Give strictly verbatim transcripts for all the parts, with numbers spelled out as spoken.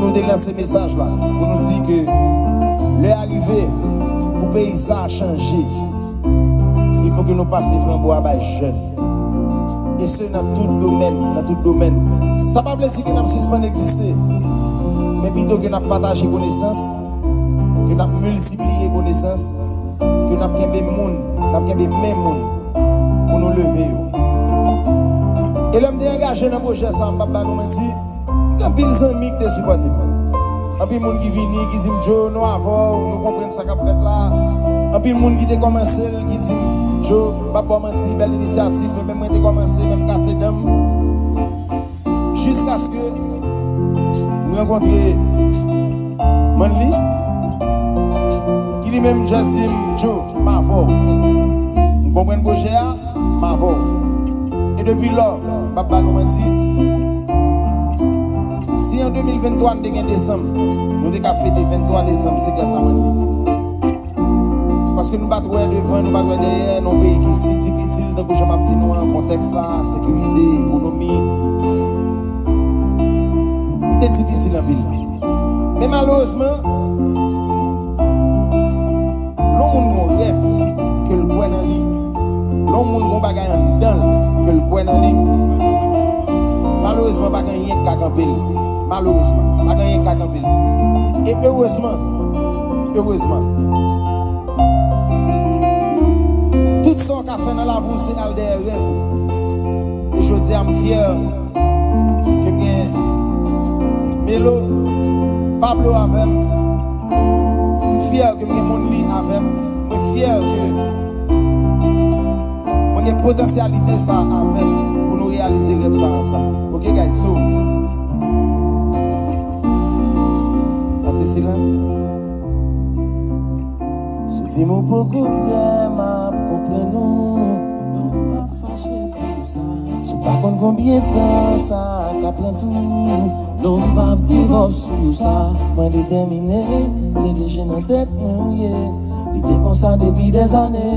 Nou te lanse mesaj la pou nou di ke lè a rive pou peyi sa a chanje. Il fo ke nou pase flanbo a bay jèn. E se nan tout domèn, nan tout domèn. Sa pa vle di ke n ap sispann egziste, men pito ke n ap pataje konesans, ke n ap miltipliye konesans, ke n ap kenbe moun, n ap kenbe men moun pou nou leve yo. E lè m te angaje nan pwojè sa a, m p ap ba nou manti, gen anpil zanmi ki te sipòte m. Anpil moun ki vini, ki di m, "Joe, nou avè w, nou konprann sa k ap fèt la." Anpil moun ki te kòmanse l, ki di m, "Joe, m p ap ba w manti, bèl inisyativ, men menm mwen te kòmanse, menm kase dan m." Jiskaske m rankontre Manley, ki li menm just di m, "Joe, m avè w. M konprann pwojè a, m avè w." E depi lò, m p ap ba nou manti, si an de mil venntwa n te gen desanm, nou te ka fete venntwa desanm, se gras a Manley. Paske nou pa t wè devan, nou pa t wè dèyè, nan yon peyi ki si difisil, tankou jan m ap di nou an, kontèks la, sekirite, ekonomi. Li te difisil anpil. Men malerezman, lè yon moun gen yon rèv, ke l kwè nan li, lè yon moun gen yon bagay anndan l, ke l kwè nan li, malerezman, pa gen anyen k ka kanpe l. Malerezman, pa gen anyen k ka kanpe l. E erezman, erezman, tout sa w ka fè nan lavi w, se al dèyè rèv ou. E jodi a, m fyè ke m gen Melo, Pablo avè m. M fyè ke m gen Monly avè m. Mwen fyè ke mwen gen potansyalite sa avè m pou nou reyalize rèv sa ansanm. Ok, guys, so, yon ti silans. Si w di m ou poko prè, m ap konprann ou. Non, m p ap fache pou sa. Si w pa konn konbyen tan sa ka pran tou. Non, m p ap give up sou sa. Mwen detèmine, se de je nan tèt mwen ou ye. Li te konsa depi dèzane.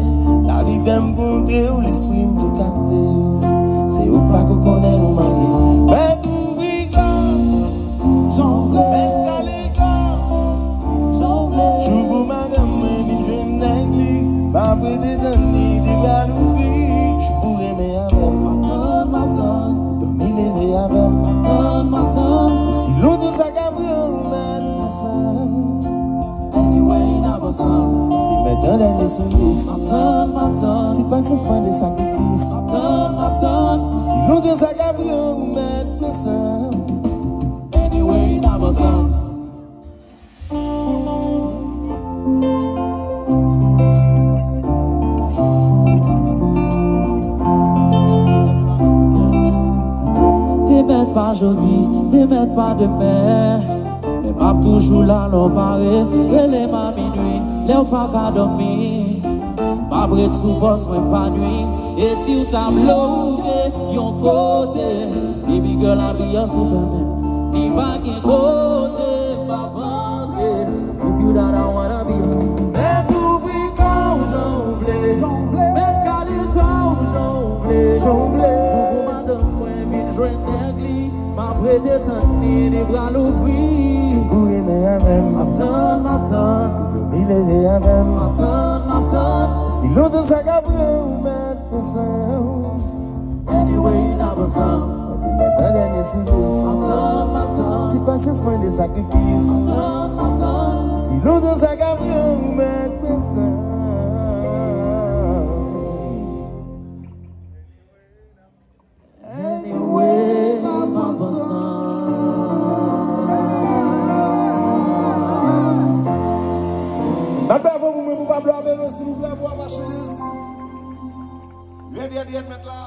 Lavi fè m kontre w, lespri m tou kapte. Se ou k pako konnen nou marye. Mèt ouvri kò w, jan w vle. Mèt kale kò w, jan w vle. Jou pou madanm mwen vin jwenn nèg li, m ap rete tann li, de bra louvri. Jou pou renmen avè m, m ap tann, m ap tann. Dòmi leve avè m, m ap tann, m ap tann. Osi lontan sa ka pran, ou mèt pran sa. Anyway, n ap ansanm. Te mèt nan dènye sou lis. M ap tann, m ap tann. Si pasyans mande sakrifis. M ap tann, m ap tann. Osi lontan sa ka pran, ou mèt pran sa. Anyway, n ap ansanm. Te mèt pa jodi, te mèt pa demen. Men m ap toujou la lè w pare. Rele m a minui, lè w pa ka dòmi. M ap ret sou pòs mwen pa nui. E si w ta bloke yon kote, baby girl, abiye sou fèmen. Li pa gen kote m ap antre. If you that I wanna be. Mèt ouvri kò w jan w vle. Mèt kale kò w jan w vle. Jan w vle. Pou madanm mwen vin jwenn nèg li. M ap rete tann li, de bra louvri. Jou pou renmen avè m. M ap tann, m ap tann. Pou dòmi leve avè m. M ap tann, m ap tann. Osi lontan sa ka pran, ou mèt pran sa. Anyway, n ap ansanm. Mwen te mèt nan dènye sou lis. M ap tann, m ap tann. Si pasyans mande sakrifis. M ap tann, m ap tann. Osi lontan sa ka pran, ou mèt pran sa. Anyway, n ap ansanm. Bat bravo pou mwen, pou Pablo Abelo, silvouplè, pou Apache Lise. Yèd, yèd, yèd, mèt la.